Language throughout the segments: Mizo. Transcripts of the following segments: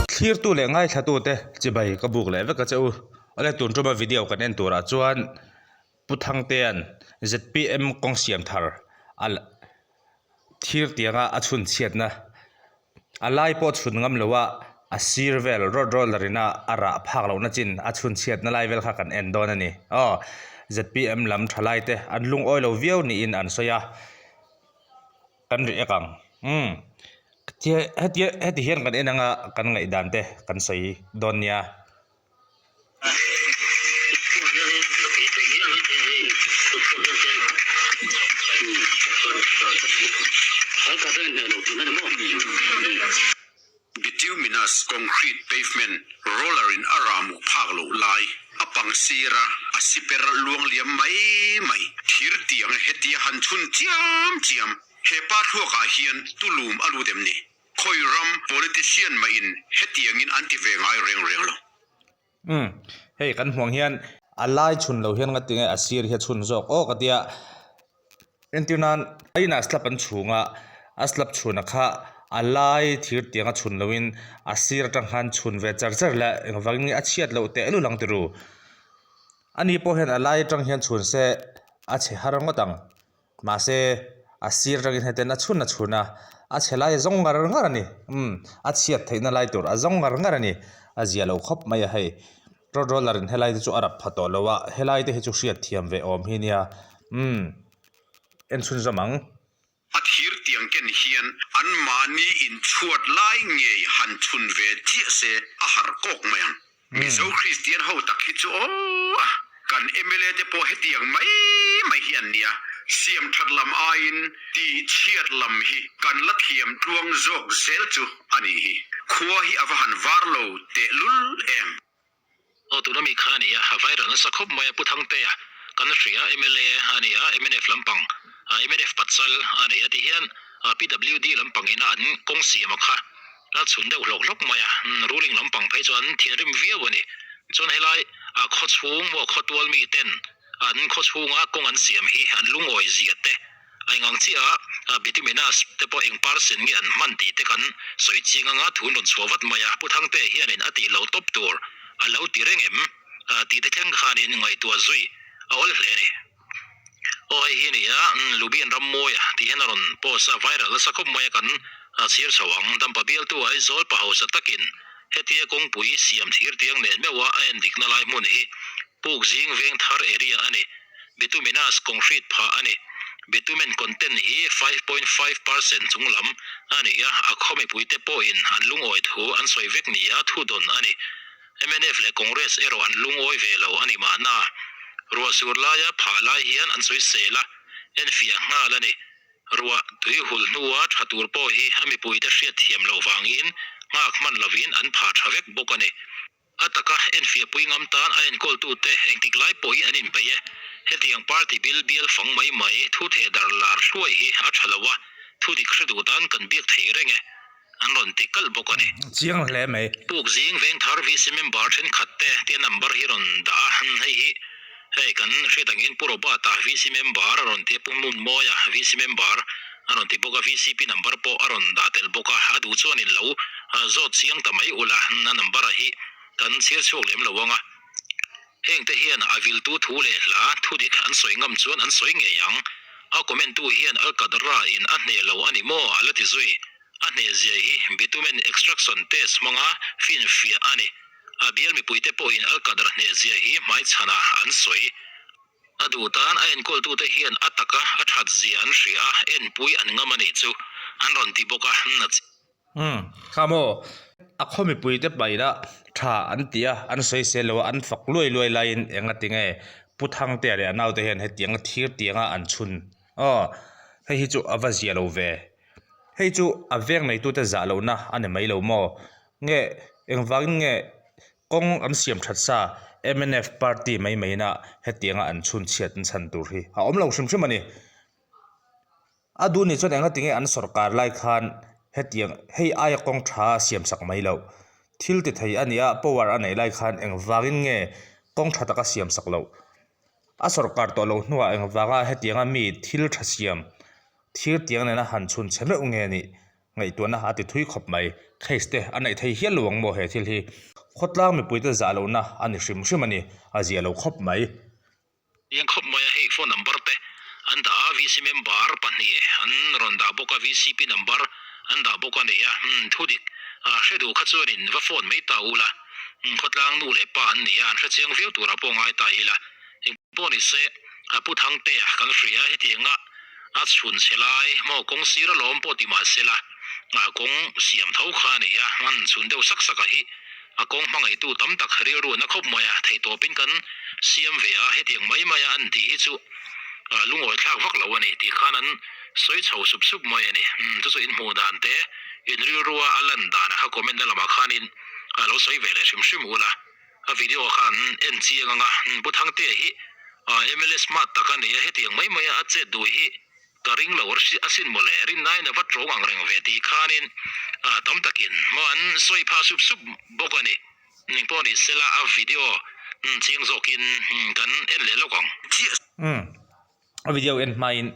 Thlirtu leh ngaithlatute chibai ka buk leh vek a che u. Awle tun tuma video kan en turah chuan Pu Thangtea'n zpm kawng siam thar a thir tianga a chhun chhiatna A lai pawh chhun ngam lo a, a sir vel road roller ina a rah phak lohna chin a chhun chhiatna lai vel kha kan en dawn a ni. Aw, zpm lam thalai te an lungawi lo viau niin an sawi a, kan ri ek ang. Umm, hetia heti hian kan en anga kan ngaihdan te kan sawi dawn nia. Bituminous concrete pavement roller in a rah muk phak loh lai a pang sir a, a siper luang liam mai mai. Thir tiang hetia han chhun chiam chiam he pa thluakah hian tulum a lut em ni? Khawi ram politician mah in hetiangin an ti ve ngai reng reng lo. Umm, hei kan hmuang hian a lai chhun lo hian nga tinge a sir hi a chhun zawk aw ka tia. Entir nan a inah slab an chhung a, a slab chhunah kha a lai thir tiang a chhun loin a sir atang khan chhun ve char char la engvangin nge a chhiat loh teh lul ang tiru. Ani pawh hian a lai atang hian chhun se a chhe har ngawt ang. Mahse, a sir atangin heten a chhun a chhun a, a chhe lai a zawng ngar ngar a ni. Umm, a chhiat theihna lai tur a zawng ngar ngar a ni. A zia lo khawp mai a hei. Road roller in helai te chu a rap pha tawh lo a, helai te hi chu hriat thiam ve awm hi nia. Umm, en chhunzawm ang. A thir tiang ken hian an mahni inchhuat lai ngei han chhun ve chiah se a harh kawk mai ang. Mizo Kristian ho tak hi chu aw a, kan mla te pawh hetiang mai mai hi an nia, siam that lam aiin tih chhiat lam hi kan la thiam tluang zawk zel chu a nih hi. Khua hi a va han var lo teh lul em. Aw tuna mi kha a ni a, a viral nasa khawp mai a Pu Thangtea kan hria mla a ni a, mnf lampang mnf patsal a ni a ti hian PWD lampang ina an kawng siam a kha A chhun deuh hlawk hlawk mai a, ruling lampang phei chuan thinrim viau a ni. Chuan helai a khaw chhung maw khaw tual mi ten an khaw chhunga kawng an siam hi an lungawi zia te, a engang chiah a bituminous te pawh eng percent nge an hman tih te kan sawi ching anga thun rawn chhuah vat mai a. Pu Thangte hianin a tih lo tawp tur a lo ti reng em tih te thleng khanin ngaihtuah zui a awl hle a ni. Aw hei hi a ni a, Lubian Rammawia tih hian a rawn post a, viral nasa khawp mai a kan chhir chho ang. Dampa bialtu Aizawl pa hausa takin hetia kawngpui siam thir tiang nen meuha a en dikna lai hmun hi Puk zing veng thar area a ni. Bituminous concrete phah a ni. Bitumen content hi 5.5% chung lam a ni a, a khaw mipuite pawhin an lungawi thu an sawi vek nia thu dawn a ni. Mnf leh Congress erawh an lungawi ve lo a ni mahna. Ruah sur laia phah lai hian an sawi sel a, enfiah nghal a ni. Ruah tui hul hnua tha tur pawh hi a mipuite hriat thiam loh vangin nghak hman lovin an phah tha vek bawk a ni. A taka enfiah pui ngam tan a enkawltute engtik lai pawhin an inpeih e. Hetiang party bil bial fang mai mai thu theh darh lar hluai hi a tha lo a, thu dik hre duh tan kan biak thei reng e. An rawn ti kalh bawk a ni. Chiang hle mai. Puk zing veng thar VC member thenkhat te tia number hi rawn dah a, hei hi hei kan hriat angin Pu Robert-a VC member a rawn ti a, Pu Hmunmawia VC member a rawn ti bawk a, VCP number pawh a rawn dah tel bawk a, a duh chuan in lo zawt chiang ta mai ula, a number a hi kan chhiar chhuak lem lo ang a. Heng te hian a viltu thu leh hla thudik an sawi ngam chuan an sawi ngei ang. A comment tu hian Al-Qadra in a hneh lo a ni maw a la ti zui. A hneh zia hi bitumen extraction test hmanga finfiah a ni. A bial mipuite pawhin Al-Qadra hneh zia hi hmaichhanah an sawi. A duh tan a enkawltute hian a taka a that zia an hria a, enpui an ngam a nih chu an rawn ti bawk a. Umm, kha maw? A khaw mipuite paina tha an ti a, an sawisel lo a, an fak luai luai laiin eng a ti nge Pu Thangtea leh a naute hian hetiang thir tianga an chhun aw, hei hi chu a va zia lo ve. Hei chu a veng neitute zah lohna a ni mai lo maw? Nge engvangin nge kawng an siam that sa mnf party mai maina hetianga an chhun chhiat an chhan tur hi a awm lo hrim hrim a ni. A duh nih chuan enga tinge an sawrkar lai khan hetiang hei aia kawng tha a siam sak mai loh. Thil ti thei a nia power a neih lai khan engvangin nge kawng tha taka siam sak loh. A sawrkar tawh loh hnuah engvanga hetianga mi thil tha siam. Thir tiang nena han chhun chhe meuh nge nih ngaihtuahna a ti thui khawp mai. Case te a neih thei hial lo ang maw he thil hi? Khawtlang mipuite zah lohna a ni hrim hrim a ni, a zia lo khawp mai. Chiang khawp mai a, hei phone number te an dah a, VC member pahnih an rawn dah bawk a, VCP number an dah bawk a ni a, umm thu dik hre duh kha chuanin va phone mai ta ula, khawtlang nu leh pa an ni a, an hre chiang viau turah pawh ngai ta ila, engpawh ni se Pu Thangtea kan hria hetianga a chhun chhe lai maw kawng sir alawm pawh ti mah sela kawng siam tho kha a ni a, an chhun deuh sak sak a hi. A kawng hmangaihtu tam tak rilru na khawp mai a, theihtawpin kan siam ve a, hetiang mai maia an tih hi chu lungawi thlak vak lo a ni tih khan an sawi chho sup sup mai a ni. Chu chu inhmuh dan te, in rilrua a lan dan a kha comment na lamah khanin lo sawi ve leh hrim hrim ula, a video kha an en chiang ang a, Pu Thangtea hi mla smart tak a ni a, hetiang mai maia a chet duh hi Ka ring lo asin mawle, rinnain a va tawng ang reng ve tih khanin tam takin maw an sawi phah sup sup bawk a ni. Ning pawh ni sela a video chiang zawkin kan en leh lawk ang. Umm a video en hmain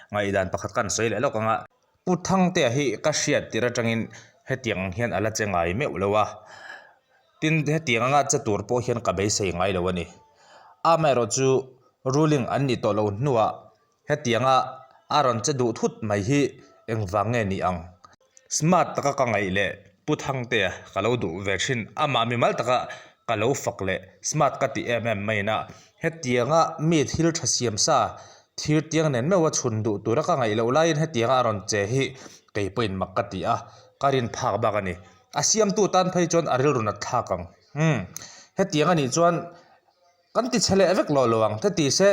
ngaihdan pakhat kan sawi leh lawk ang a. Pu Thangtea hi ka hriat tir atangin hetiang hian a la che ngai meuh lo a. Tin hetiang anga che tur pawh hian ka beisei ngai lo a ni. Amaherawhchu ruling an nih tawh loh hnuah Hetianga a rawn che duh thut mai hi engvang nge ni ang? Smart taka ka ngaih leh Pu Thangtea ka lo duh ve thin. Amah mimal taka ka lo fak leh smart ka ti em em mai na. Hetianga mi thil tha siam sa thir tiang nen meuha chhun duh tura ka ngaih loh laiin hetianga a rawn che hi kei pawhin mak ka ti a, ka rin phak bak a ni. A siamtu tan phei chuan a rilru nat thlak ang. Umm hetiang a nih chuan kan ti chhe leh vek lo lo ang. Heti se.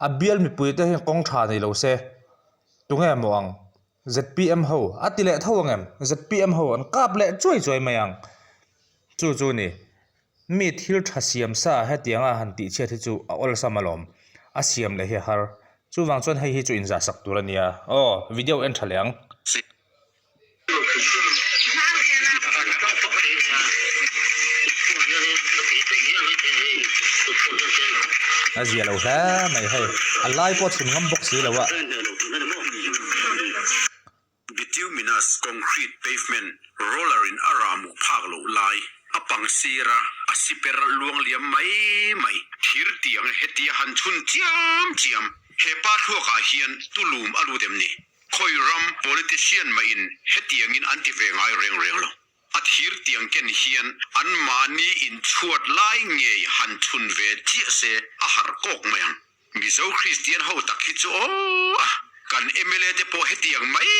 A bial mipuite hian kawng tha nei lo se, tunge maw ang? Zpm ho a ti leh tho ang em? Zpm ho an kap leh chuai chuai mai ang. Chu chu ni, mi thil tha siam sa hetianga han tih chhiat hi chu a awlsam alawm, a siam leh hi a har. Chuvang chuan hei hi chu inzah sak tur a nia. Aw, video en tha leh ang. A zia lo hle mai hei a lai pawh chhun ngam bawk si lo a. Bituminous concrete pavement roller in a rah muk phak loh lai a pang sir a, a siper luang liam mai mai. Thir tiang hetia han chhun chiam chiam he pa thluakah hian tulum a lut em ni? Khawi ram politician mahin hetiangin an ti ve ngai reng reng lo. A thir tiang ken hian an mahni inchhuat lai ngei han chhun ve chiah se a harh kawk mai ang. Mizo Kristian ho tak hi chu aw a, kan mla te pawh hetiang mai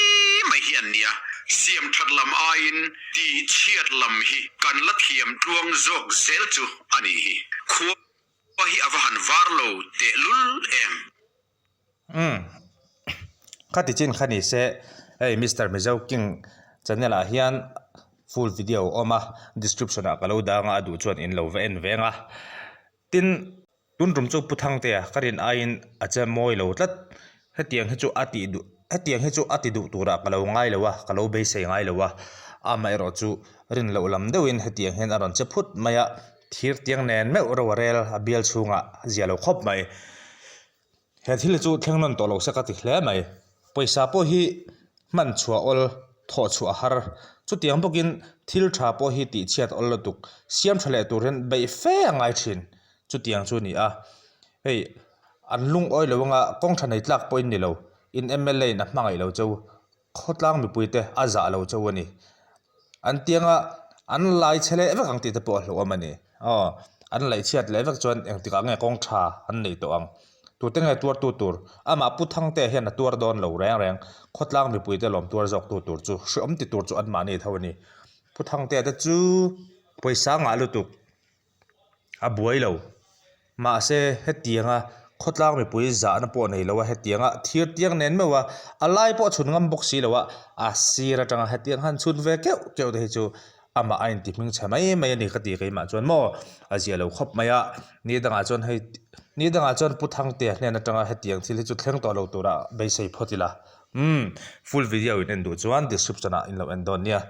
mai hi an nia. Siam that lam aiin tih chhiat lam hi kan la thiam tluang zawk zel chu a nih hi. Khua hi a va han var lo tehlul em. Umm kha ti chin kha ni se hei Mister Mizo King channel ah hian full video a awm a description ah ka lo dang a a duh chuan in lo va en veng a tin tun tum chu Pu Thangtea ka rin aiin a che mawi lo tlat hetiang hi chu a tih duh hetiang hi chu a ti duh turah ka lo ngai lo a ka lo beisei ngai lo a amaherawh chu rin loh lam deuhin hetiang hian a rawn che phut mai a thir tiang nen meuh ro a rel a bial chhungah a zia lo khawp mai. He thil hi chu thleng nawn tawh lo se ka ti hle mai. Pawisa pawh hi hman chhuah awl, thawh chhuah a har. Chutiang bawkin thil tha pawh hi tih chhiat awl lutuk. Siam tha leh tur hian beih fe a ngai thin. Chutiang chu a ni a. Hei an lungawi lo anga kawng tha nei tlak pawhin ni lo. In mla in a hmangaih lo cheu. Khawtlang mipuite a zah lo chauh a ni. An tianga an lai chhe leh vek ang tih te pawh a hlauhawm a ni. Aw, an laih chhiat leh vek chuan engtikah nge kawng tha an neih tawh ang. Tute nge tuartu tur? Amah Pu Thangtea hian a tuar dawn lo reng reng. Khawtlang mipuite lawm tuar zawktu tur chu hreawm ti tur chu anmahni tho a ni. Pu Thangtea te chu pawisa ngah lutuk. A buai lo. Mahse, hetianga khawtlang mipui zahna pawh nei lo a, hetianga thir tiang nen meuh a, a lai pawh a chhun ngam bawk si lo a, a sir atanga hetiang han chhun ve keuh keuh te hi chu amah a inti hming chhe mai mai a ni ka ti keimah chuan maw a zia lo khawp mai a. Ni dangah chuan hei ni dangah chuan Pu Thangtea hnen atanga hetiang thil hi chu thleng tawh lo tura beisei phawt ila. Umm full video in en duh chuan description ah in lo en dawn nia.